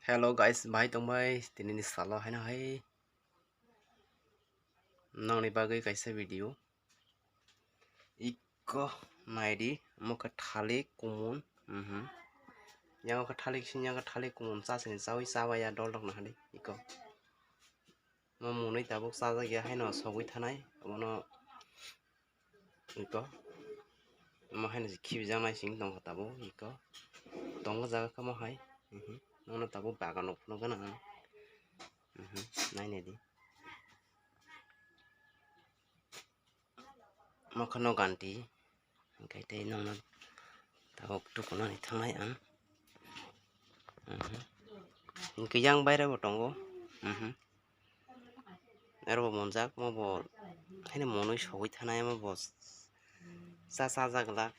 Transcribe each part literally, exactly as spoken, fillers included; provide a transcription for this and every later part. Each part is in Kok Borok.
Hello guys, bahai tongbai tini ni salo haino hai nongni bagwi kaisa video. Iko naidi, omo khe thalik kumun. Mhm. Yang khe thalik sini, yang khe thalik kumun cha sini chawi cha bai ya dol dok na hadi iko. Mo munui tabuk chajak ya haino sogwi thanai. Obono Iko. Omo haino se khibijaknai sing tongkha tabuk iko. Tongo jaga khe omo hai. Mhm. Nono tabuk bagan rok phunukgana ang. Mhm. Nainai di. Omo khe no ganti. Hwnkhe tei nono tabuk tukunani thangnai ang. Mhm. Hwnkhe yang baire bo tongo. Mhm. Aro bo monjak, omo bo haino monwi sogwi thanai, omo bo cha chajak glak.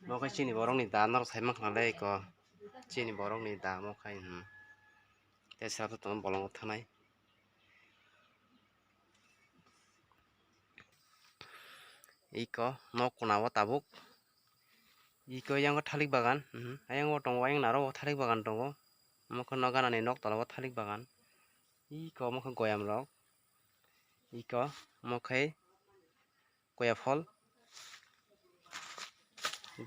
Omo khe chini borokni da norok sai mankha le iko. Chini borokni da omo khai, hmm. Tei sabo tongo bolongo thanai. Iko nok kuna o tabuk. Iko yang thalik bagan, mhm. Ayang o tongo, ayang naro o thalik bagan tongo. Omo khe nok ganani nok tola o thalik bagan. Iko omo khe goyam rok. Iko omo khe koya phol.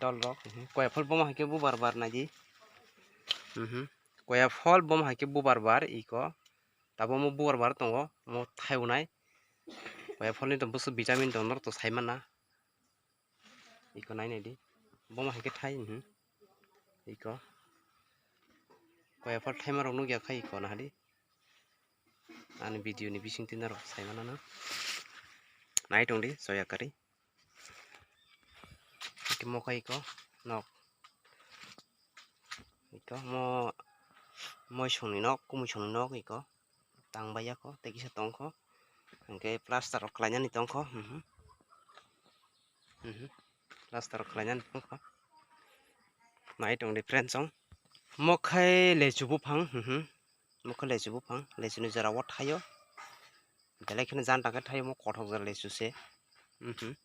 Dol rok, mhm. Koya phol bomo hai khe bubar bar naidi. Mhm. Koya phol bomo hai khe bubar bar iko. Tabuk omo bubar bar tongo, omo thaiunai. Koya pholni to bwswk vitamin tong norok to sai mana. Iko nainai di. Bomo hai khe thai, mhm. Iko. Koya phol thaima rok nukya khai iko nahadi. Ani video ni bisingtwi norok sai mana no. Nai tong di, soya kari. Iko mo khai iko nok. Iko mo moisongni nok, kumoisongni nok iko. Tang bai ya kho, tei kisa tong kho. Hwnkhe plaster rok khlainani tong kho. Mhm. Mhm. Plaster rok khlainani tong kho. Nai tong di friend song. Mo khai lechu buphang. Mhm. Mo khe lechu buphang, lechu ni jora o thaio. Belai kheno janta khe thaio, mo kothok jora lechu se. Mhm.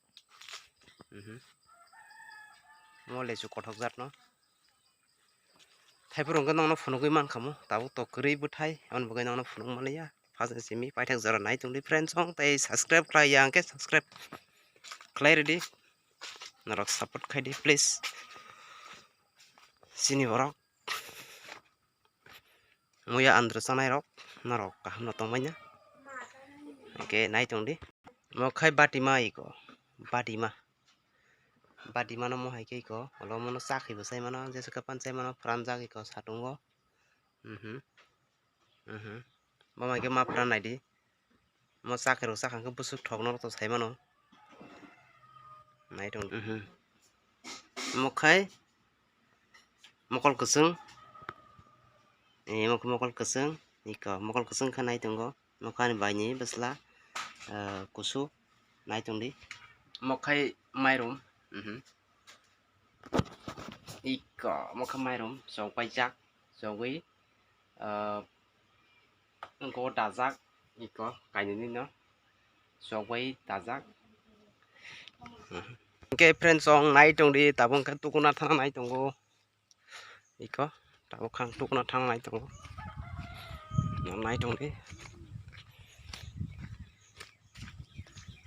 Mhm. Mo lechu kothok jat no. Thaiphuru hwnkhe nokno phunugwi mankha mo, tabuk to kwrwi bwthai, aboni bagwi nokno phunuk manliya. First ni simi paithak jora nai tongdi friends song, tei subscribe khlai ya hwnkhe subscribe khlai rwdi. Norok support khaidi please. Chini borok. Muya andro chanai rok norok kaham no tongmanya. Hwnkhe nai tongdi. Mo khai batima iko. Batima. Batima no mo hai khe iko. Olo mono chakhi bo sai mano. Jesu kapan sai mano. Pran jak iko satungo. Mhm. Mhm. Bo mai khe ma pran nai di. Mo chakhe rok chakha khe bwswk thok norok to sai mano. Nai tong. Mhm. Mo khai mokol kwchwng. Eh, mo khe mokol kwchwng. Iko mokol kwchwng khe nai tongo. Mo khe ani bai ni bwsla, eh, kusu nai tong di. Mo khai mairum. Mhm. Iko mo khe mairum chok bai jak. Chogwi, ah, wngkho dajak, iko kainwini no chok bai dajak. Hwnkhe friends, chwng nai tongdi, tabuk khe tukuna thana nai tongo. Iko tabuk khe ang tukuna thana nai tongo. Nai tongdi.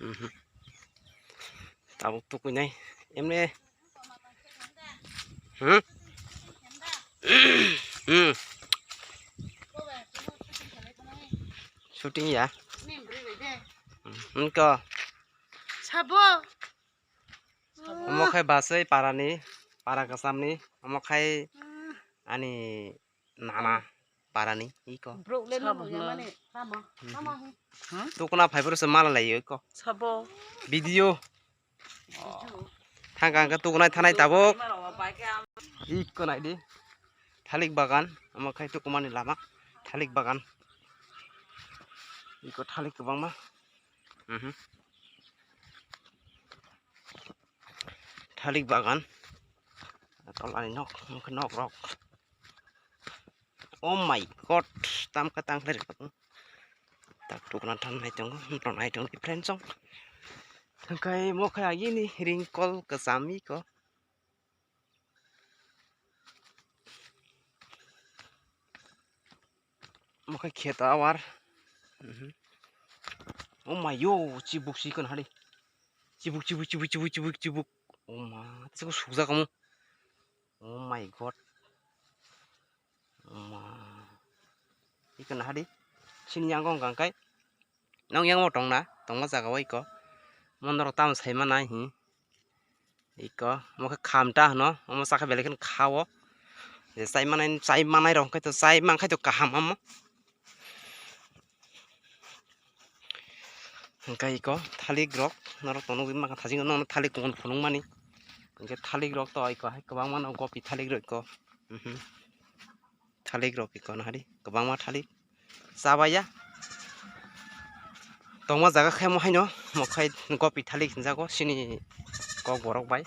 Mhm. Tabuk tukui nai. Emne. Hmm? Hmm. Shooting ya? Hmm, ko. Sabo. Omo khai basai parani, para kasamni. Omo khai ani nana parani iko. Bro le no ya mani tamo. Tamo. Tukuna phaiphuru se mala lai iko. Sabo. Video. Thangka hwnkhe tukunai thanai tabuk. Iko nai di. Thalik bagan, omo khai tukumani lama. Thalik bagan. Iko thalik kwbangma. Mhm. Thalik bagan. Tolani nok, nok rok. Oh my God, tam ka tang khlai rikha. Tak tukna than nai tongo, tongnai tong different song. Hwnkhe mo khe agini ringkol kwcham iko. Omo khe kheto awar. Mhm. Oh my yo, chibuk si kono hari. Chibuk, chibuk, chibuk, chibuk, chibuk, chibuk. Oh ma, tei sukjak omo. Oh my God. Oh ma. Iko nahadi. Sini yang kong kangkai. Nong yang mo tong na, tongma jaga o iko. Mo norok tamo sai manai hi. Iko, mo khe khamta hwno, omo sakha belai kheno kha o. Je chai manai, chai manai rok hwnkhe to, chai mankhe to kaham omo. Hwnkhe iko thalik rok norok to nugwi mankha, thajingo nono thalik kumun phunukmani. Hwnkhe thalik rok to iko hai kwbangma no gopi thalik rok iko. Mhm. Thalik rok iko nahadi kwbangma thalik. Chabaiya. Tongma jaga khe mo haino mokhai gopi thalik hinjago sini kokborok bai.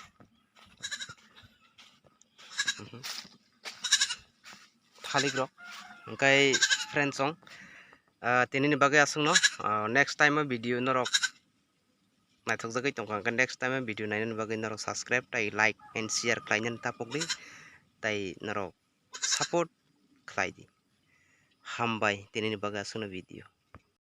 Mhm. Thalik rok. Hwnkhe friends song, ah, tinini bagwi aswkno, ah, next time o video norok naithokjagwi tongkha, hwnkhe next time o video nainani bagwi norok subscribe tei like and share khlainani tapokdi, tei norok support khlaidi. Hambai tinini bagwi aswkno video.